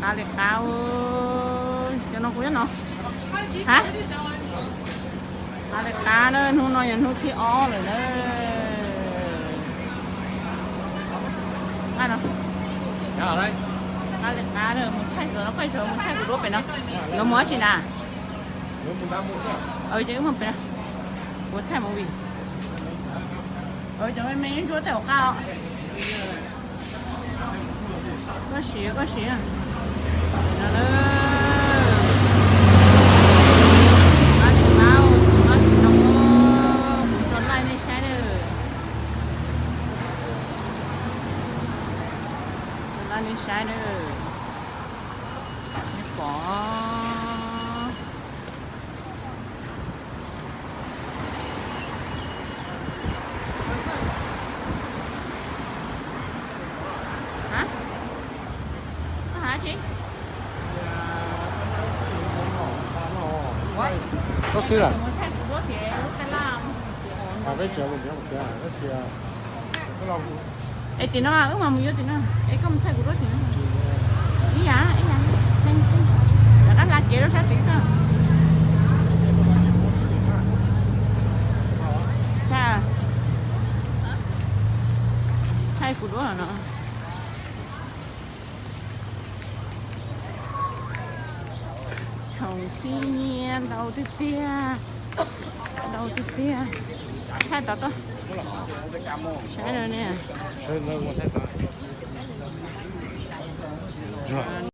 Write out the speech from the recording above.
Qab li qab, cov no kuv nyob no. Ha, qab li qab na, hnub no yog hnub thib ob lawm na. Qab li qab na, mus thaij, mus thaij kuv duab pem no. Yuav mus dab tsi na? Ces wb mus pem no, kuv thaij movie. Cov me me ntsuab tej hauv qab os. Koj siv, koj siv. No na, no tsis laib, no tsis laib, kuv tso laij nej saib na. Tso laij nej saib na. Nej pom. Ha? Koj hais dab tsi? Koj xwb lawm. Peb tsev mus peb mus peb mus peb. Es tim no wb mam mus yuav tim no, es koj mus thaij kuv duab tim no. Ib yam, ib yam, rov qab hla kev rau sab tid xwb. Thaij kuv duab no. Khoom khib nyiab ntau tiag tiag, ntau tiag tiag. Thaij tod tuaj, saib na.